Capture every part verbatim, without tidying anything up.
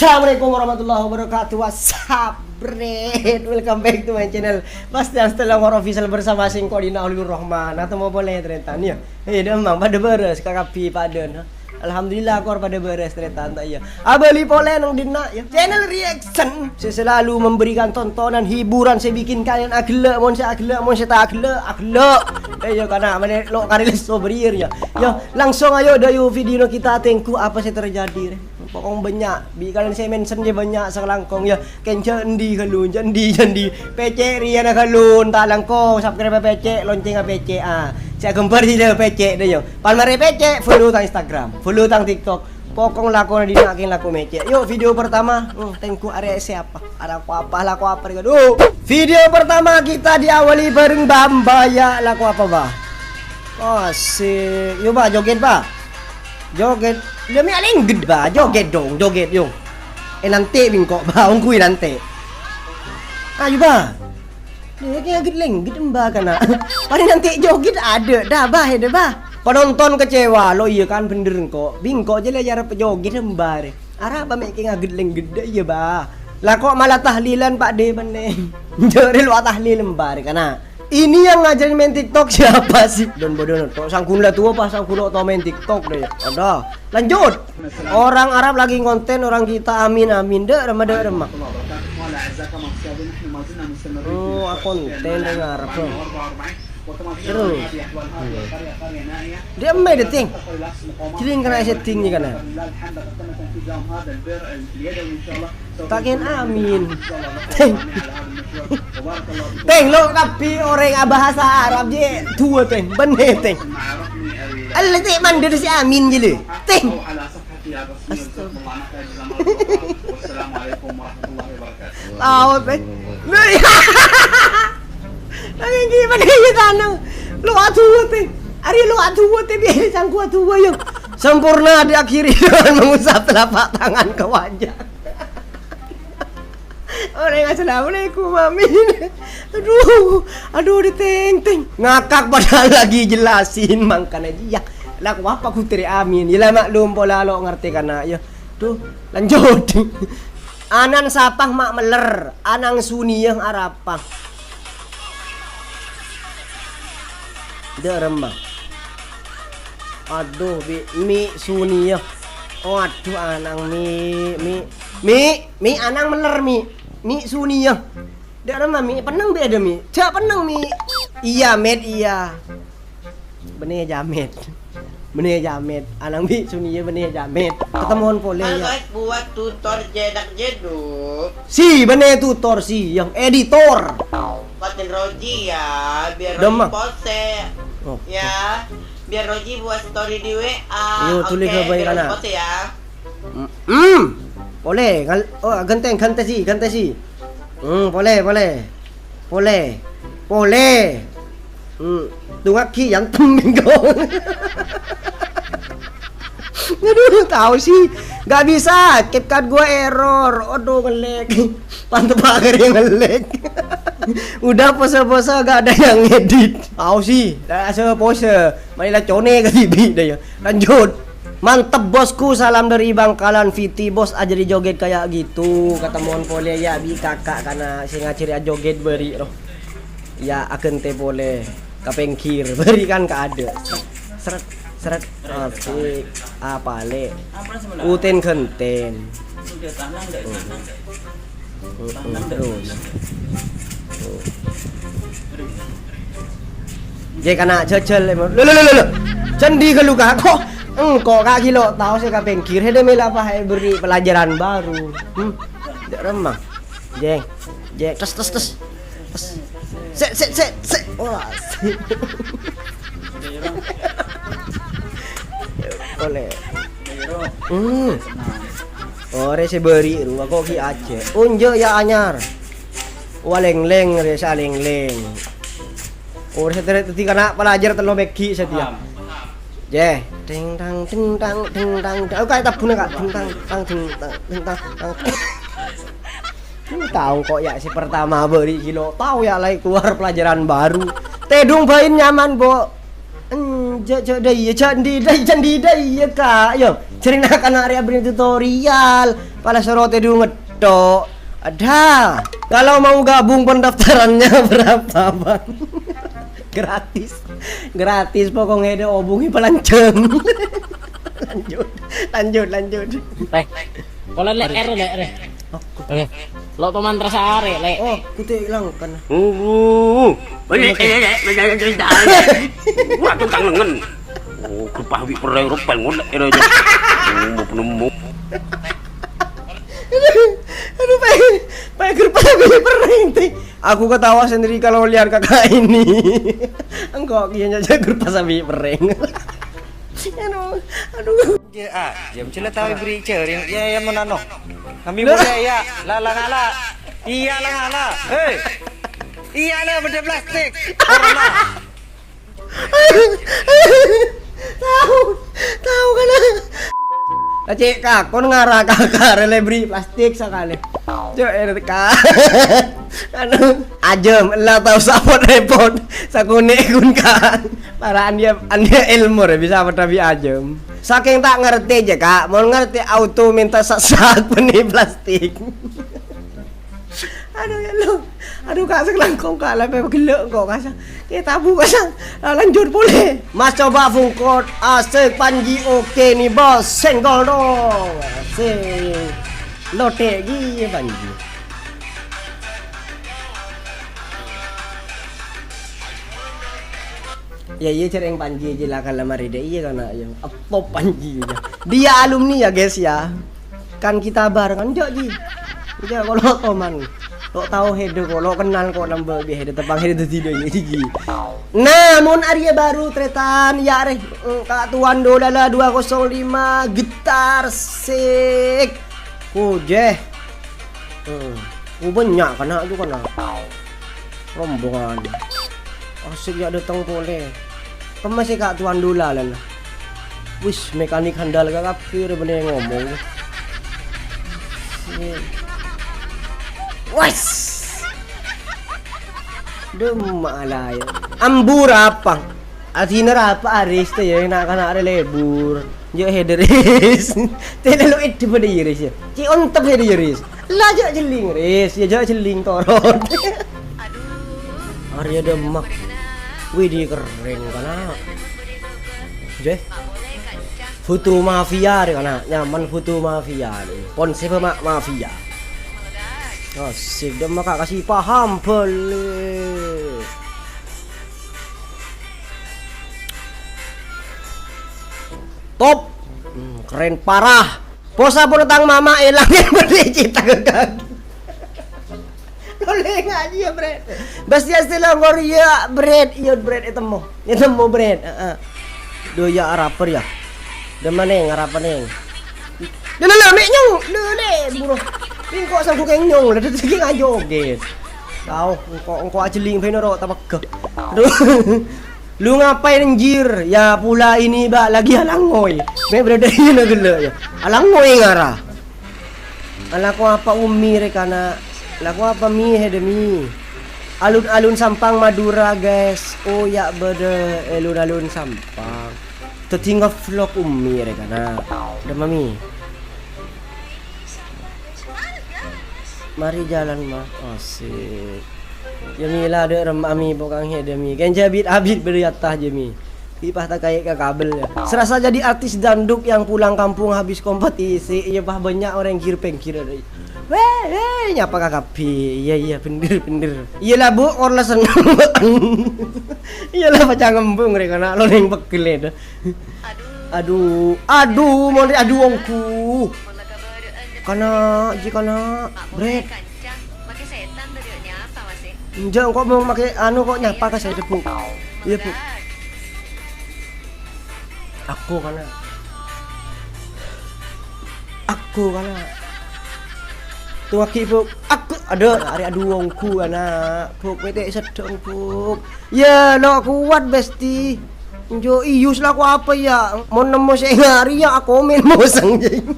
Assalamualaikum warahmatullahi wabarakatuh. What's up, bret? Welcome back to my channel. Pasti Astel Langor Official bersama sengko' Dina Holil Rahman. Atau mau boleh, tarètan, ya? Eh, dâ' emang padâ bârâs, Kak Abi, padâ, nah. Alhamdulillah, kor padâ bârâs, tarètan, ta' iyâ. Abâli polè neng dinna', ya. Channel reaction sè selalu memberikan tontonan hiburan sè bikin kalian aghellâ', mon sè aghellâ', mon sè ta' aghellâ', aghellâ'. Eh, ya, kana' manè lo' karè lesso bâriyâ, ya. Ya, langsung ayo, dâ' yu video kita tengku apa sè terjadi, rè. Pokok bânnya', bi' kalian sè mention jâ bânnya' sakalangkong, ya. Kèng jâ' endi ghâllu, jâ' endi, jâ' endi. Pècè' rèya na ghâllu, ta' langkong, subscribe pècè', loncèngnga pècè', ah. Sè aghâmbhâr jâ pècè' dâ, ya. Palmarè pècè', follow tang Instagram, follow tang TikTok. Pokok lakona dinna' kèng lako mècè'. Yuk, video pertama, hmm, tengku arè siapa? Arè lako apa, lako apa, rè, aduh. Video pertama kita diawali bareng Bamba, ya, lako apa, Ba? Asik. Yo, Ba, joget, Ba. Joget. Lah, mè' lèngghèt, Ba. Joget dong, joget, yo. Eh, nanti' bingko', Ba. Ongghu nanti'. Ayo, Ba. Lè, kèng aghât lèngghèt, Ba, kana'. Palèng nanti' joget adâ', dâ, Ba, è dâ, Ba. Penonton kecewa, lo iyâ kan bhender engko'. Bingko' jâ lè arep joget, Ba, rè. Arapa mè' kèng aghât lèngghèt, dâ, iyâ, Ba. Lah kok malah tahlilan, Pak, dâ, bânnè. Jâ' rè lo tahlil, Ba, rè, kana'. Ini yang ngajarin main TikTok siapa sih? Don bodoh, no. Tok sangghun la tuwa pas sangghun lo' tao main TikTok deh. Ada. Lanjut. Orang Arab lagi ngonten, orang kita amin, amin. Dek, remah, dek, remah. Oh, konten yang Arab, bro. Terus. Dia main dating. Jadi yang kena setting nih, kan, ya? Taken amin. Teng. Teng, lo kabbhi orèng abhâsa Arab jâ' duwâ, teng. Bânnè, teng. Allah, teng, mandhâr sè amin jâ' lè. Teng. Astaga. Tao, teng. Lagi gimana ya, tanang? Lo aduwâ, teng. Arè lo aduwâ, teng. Biar sangku aduwâ, yo. Sempurna diakhiri dengan mengusap telapak tangan ke wajah. Orèng, "Assalamualaikum, Amin." Aduh, aduh, diteng-teng. Ngakak padahal lagi jelasin, mangkana jiyâ. Lah, apa kuterè amin? Yâ lah, maklum pola lo' ngartè kana', yâ. Duh, lanjut. Anan sapa ma' meller, anang suniyah arapa? Dâ' remma. Aduh, bi', mi' suniyah. Oh, aduh, anang mi', mi'. Mi', mi' anang meller, mi'. Mi' suniyah. Dâ' remma, mi', penneng bi' ada, mi'. Jâ' penneng, mi'. Iyâ, Met, iyâ. Bânnè, Jamet. Bânnè, Jamet. Anang bi' suniyah bânnè, Jamet. Ketemuan polè, ya. Halo, guys, buat tutor jedak jeduk. Si, bânnè tutor si, yang editor. Buatin Roji ya, biar Roji pose. Oh. Ya, biar Roji buat story di W A. Yo, tulis. Oke, biar Roji pose ya. Hmm. Polè, ngal-, oh, ganteng, gantesi, gantesi. Hmm, polè, polè. Polè. Polè. Hmm, tungak ki yang tembing kau. Aduh, tahu sih. Nggak bisa, CapCut gua error. Aduh, nge-lag. Pantepa akhirnya nge-lag. Udah pose-pose nggak ada yang ngedit. Tahu sih, dah pose-pose. Mari lah cone ke sibi dah ya. Lanjut. Mantep, bosku, salam dari Bangkalan Viti, bos, ajari joget kayak gitu. Ketemuan polè ya, bi' kakak, karena sing ngajari ajoget beri roh. Ya, agente polè. Kapengkir, beri kan ka ada. Seret, seret, asik. Apa, Le? Uten genten. Heeh, terus. Tuh. Jâ' kana' jhâjhâl emang. Lho, lho, lho, lho, lho. Candi ghâllu, Kak. Kok engko', Kak, ghi' lo' tao sè ka pèngghir. Hèdè mèla apa, eh, beri pelajaran baru. Hmm. Dâ' remma. Jeng. Jeng. Tes, tes, tes. Tes. Sè', sè', sè', sè'. Wah. Polè. Hmm. Orè sè bâri' rowa kok ghi' ajhâ'. Onjhâ ya anyar. Wa lèng-lèng rè salèng-lèng. Orè sè terè dhâddhi kana' pelajar tello pèghi' satèya. Jeh, ding dang, ding dang, ding dang, dang. Oh, kayak tabuna, Kak. Ding dang, dang, ding dang, ding dang, dang. Lu tao kok ya sè pertama bâri' ghi' lo'. Tao ya la keluar pelajaran baru. Tèdung bâi nyaman, Bo. Enjâ', jâ', dâ' iyâ, jâ' ndi, dâ', jâ' ndi, dâ' iyâ, Kak. Yo, jârèng na'-kana' rè abâri' tutorial. Pala soro tèdung ngetto'. Ada. Kalau mau gabung pendaftarannya berapa, Bang? Gratis. Gratis, pokoknya ada hubungi pelanjang. Lanjut, lanjut, lanjut. Rè. Kola lè' èrè, lè' èrè. Oke. Lo' toman terus arè, lè'. Oh, kudu ilang kan. Uh, banyak, banyak, banyak, banyak, banyak. Wah, tukang lengen. Oh, kepah wi pereng rupal ngolek ira aja. Oh, mau penemu. Aduh, Pak, Pak, grup sambil pereng, Ti. Aku ketawa sendiri kalau lihat kakak ini. Engkau kian aja grup sambil pereng. Aduh, aduh. Ya, ah, jam cila tahu beri jaring. Ya, ya, menano. Kami boleh, ya. La, la, ngala. Iya, la, ngala. Hei. Iya, la, benda plastik. Corona. Tao, tao kana. Cè' kakon ngara kakar lè bri plastik sakalè. Cè' R K. Anu, ajâm, ella tao sapot repot. Sakonè' ghun ka. Para andiya, andiya èlmo rè bisa padâ bi' ajâm. Sakèng ta' ngartè jâ, Ka'. Mon ngartè auto mènta sak-sak bânnè plastik. Aduh, ya Allah. Aduh, Ka', sè langkong, Ka', la pè ghellâ' engko', Ka', sa. Kè tabu, Ka', sa. La lanjut polè. Mas coba bungkot. Asik, Panji. Oke nih, Bos. Senggol dong. Asik. Lotè' ghi, Panji. Ya, iya, jhâreng Panji jâ la ka lemari dâ' iyâ kana', ya. Top Panji, ya. Dia alumni, ya, guys, ya. Kan kita barengan, jâ', Ji. Jâ', kolo toman. Lo' tao hèdâ, kolo kennal, ko' nambâ bi' hèdâ, tepang hèdâ dâddhi dâ' iyâ, Ji. Nah, mon arèya baru, trètan, ya, rè. Mm, Ka' Tuan Dolala dua kosong lima, getar, sik. Kojè. Hmm. Oh, bânnya' kana' jâ kana'. Rombongan. Asik ya dâteng polè. Kemma sè Ka' Tuan Dula la. Wis, mekanik handal ka kabbhi rè bânnè ngomong. Wes. Dâmma la ya. Ambu rapa? Adina rapa arès tè ya, na'-kana' rè lebur. Jâ' hèdâ rès. Tè lalo èdhi padâ iyâ rès ya. Cè' ontep hèdâ iyâ rès. La jâ' jhelling rès, ya jâ' jhelling toron. Arèya dâmma. Widhi kerrèng kana'. Jeh. Foto mafia rè kana', nyaman foto mafia rè. Pon sè ma-, mafia. Asik dâmma Ka' kasih paham bâli. Top. Hmm, keren parah. Posa pun tang mama èlang yang beri cita ke kaki. Oleh ngaji ya, Bret. Basti asli longgor, iya, Bret. Iya, Bret, ètemmo. Ètemmo, Bret. Heeh. Duh, ya, araper, ya. Dâmma, Neng, araper, Neng. Lè, lè, lè, mè' nyong. Lè, lè, buru. Engko' sanggup keng nyong. Lè, dâddhi ngajoget. Tao, engko', engko' ajhelling bhâi noro' tapegghâ. Aduh. Lu ngapain, anjir? Ya, pula ini, Mbak, lagi alangoy. Mè' berada ini gella, ya. Alangoy ngara. Alako apa Umi rè kana'? Lako apa Mi, hèdâ Mi? Alun-alun Sampang Madura, guys. Oh, ya' bâdâ alun-alun Sampang. Dâddhi nge-vlog Umi rè kana'. Dâmma Mi. Mari jalan, Ma. Asik. Ya, Mi la dâ' remma Mi pokang hèdâ Mi. Kèng jâ' bit-abit bâdâ è attas jâ Mi. Ipah ta' kaè' ka kabel ya. Serasa jadi artis dangdut yang pulang kampung habis kompetisi. Iyâ, pah, bânnya' orèng gir-pèngghir. Weh, weh, nyapa ka kabbhi. Iyâ, iyâ, bhender, bhender. Iyâ la, Bu, orla senneng. Iyâ la, paca ngembung rè kana' lo neng pegghel dâ. Aduh, aduh, mon rè aduh ongghu. Kana', jhi kana', Bret. Enjâ', engko' mon makè anu kok nyapa ka saya, Bu. Iyâ, Bu. Aku kana'. Aku kana'. Tunggu lagi, Bu. Aku, aduh, arè aduh ongghu kana'. Bu, pètè' seddhung, Bu. Ya, lo' kuat, Besti. Njo, iyus la ko apa ya? Mon nemmo sè ngari ya, akomen mosang, jing.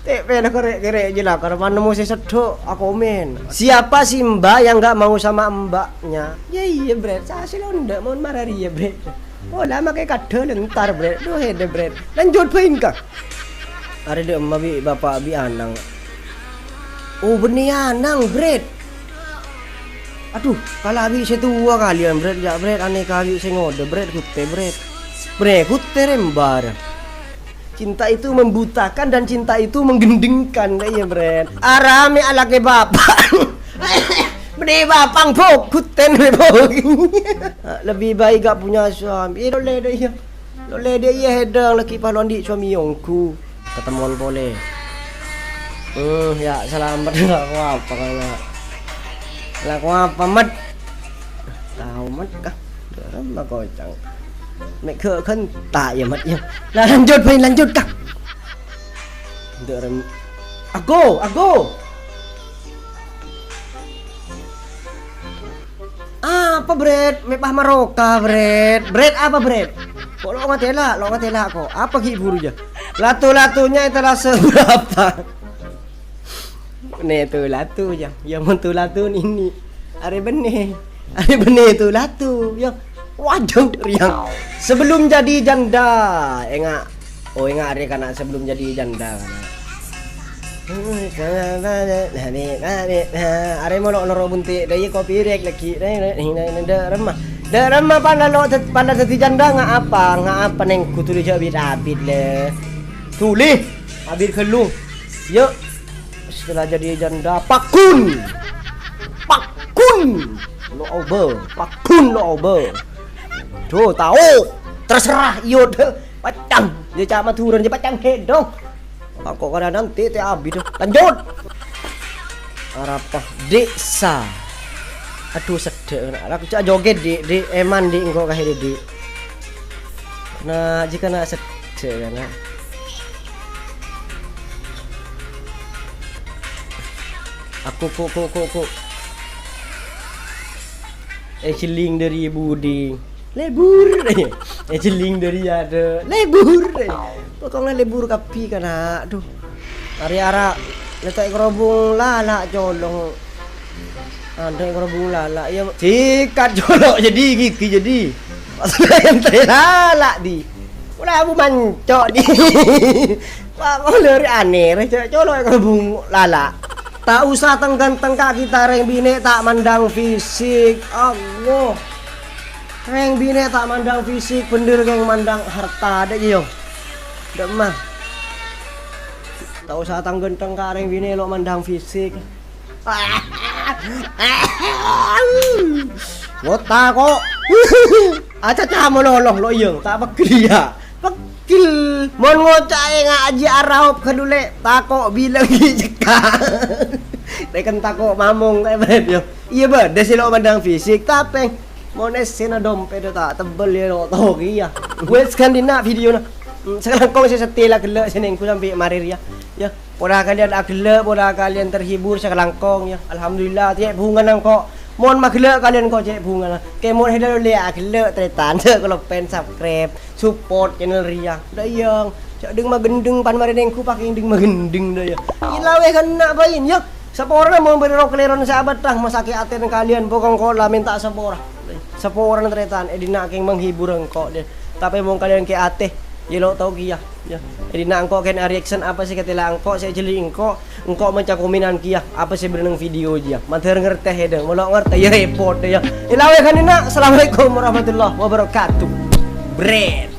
Tè' pèna kèrè'-kèrè' jâ la, karèpan nemmo sè seddhuk, akomen. Siapa sih Mbak yang nggak mau sama mbaknya? Ya iya, Bret. Sasè lo ndak, mon marari ya, Bret. Oh, la makè kadhâl entar, Bret. Duh, hèdâ, Bret. Lanjut, bhâi engka. Arè dâ' emma bi' bapa' bi' ana'na. Oh, bânnè ana'na, Bret. Adhu, kala' bi' sè towa kalèyan, Bret. Jâ', Bret, anèka bi' sè ngodâ, Bret, ghuttè, Bret. Bret, ghuttè rèmbar. Cinta itu membutakan dan cinta itu menggendingkan, iyâ, Bret. Aramè alakè bapa'. Bânnè bapa' bhuk, ghuttè bhuk. Lebih baik gak punya suami. Iyâ, lo lè dâ' iyâ. Lo lè dâ' iyâ hèdâng laghi' pas lo andi' suami ongghu. Ketemuan polè. Hmm, ya, salamet. Lako apa, kana'? Lako apa, Mat? Tao, Mat, kah? Dâremma kocang. Mè' ghâ-, ghânta', yâ, Mat, yâ. Lah, lanjut, bhâi, lanjut, kah? Dârem-, Ago, Ago! Apa, Bret? Mè' pas maroka, Bret. Bret, apa, Bret? Kok lo' ngatela', lo' ngatela' kok. Apa ghi' buru, yâ? Latu-latunya itu rasa berapa? Nè, tu-latu, yâ. Yâ, mon tu-latu nènè. Arè bânnè. Arè bânnè tu-latu, yâ. Waduh, rèyang. Sebelum jadi janda, enga'. Oh, enga' arè kana' sebelum jadi janda, kana'. Arè molo noro' bunti', dâ' iyâ kopi rek lagi. Dâ' remma. Dâ' remma pala lo' dâ-, pala dâddhi janda nga' apa? Nga' apa neng kudu jâ' bit-abit, lè. Tuli, abit ghâllu. Yuk. Setelah jadi janda, pakun. Pakun. Lo' obâ. Pakun lo' obâ. Duh, tao. Terserah, iyo, dâ. Pacang. Yâ, ca' Madhurâna, yâ, pacang, ghi' dong. Kok kada nanti tè abit, dâ. Lanjut. Arapa? Diksa. Adhu, seddhâ', kana'. Aku ca' jogèt, Dik. Dik, eman, Dik, engko' ka hèdè, Dik. Nah, jika na' seddhâ', kana'. Aku, ku, ku, ku, ku. Eh, jhelling dâri budi. Lebur. Eh, jhelling dâri adâ'. Lebur. Pokokna lebur kabbhi, kana'. Duh. Arè ara' lètè' kerobong lala' colong. Adâ' kerobong lala', yâ. Sikat colok jadi, gigi jadi. Pas ente lala', di. Ora bu manco', di. Wah, kolor aneh, rè, colok kerobong lala'. Ta' osa teng-ghânteng ka kita, rèng binè' ta' mandang fisik. Allah. Rèng binè' ta' mandang fisik, bhender kèng mandang harta, dâ' iyâ. Dâ' emma. Ta' osa teng-ghânteng ka rèng binè' lo' mandang fisik. Wota ko'. Acaca malolo lo' iyâ, ta' pegghel iyâ. Pegghel. Mon ngoca' enga' aji araop ghâllu lè', tako' bilâng ghi' cekka'. Rèken tako' mamong, ta' bâdâ, yâ. Iyâ bâdâ sè lo' mandang fisik, tapè mon essèna dompèdda ta' tebbel, yâ, lo' tao kèya. Wes, ghântèna videona. Hmm, sakalangkong sè setia la ghellâ' sè nèngghu sampè' marè rèya. Yâ, pora kalèyan aghellâ', pora kalèyan terhibur sakalangkong, yâ. Alhamdulillah, cè' bhungana engko'. Mon maghellâ' kalèyan engko' cè' bhungana. Kèmon hèdâ lè aghellâ', tarètan. Jhâ' kaloppaè subscribe, support channel rèya. Dâ' iyâ, jhâ' ding magendeng pan marè nèngghu pakèng ding magendeng, dâ' iyâ. Ilawè kènna' bâin, yâ. Saporana mon bâdâ ro-kalèron sè abâdhâ, masakè' atèna kalèyan, pokok engko' la mènta sapora. Saporana tarètan, è dinna' kèng menghibur engko', dâ. Tapè mon kalèyan kè' atè, yâ lo' tao kèya, yâ. È dinna' engko' kèng a-reaction apa sè katèla engko', sè èjhelling engko', engko' maca komenan kèya, apa sè bâdâ neng video jiyâ. Mandhâr ngartè, dâ, molo ngartè, yâ repot, dâ, yâ. Ilawè ghântèna, assalamualaikum warahmatullahi wabarakatuh. Bret.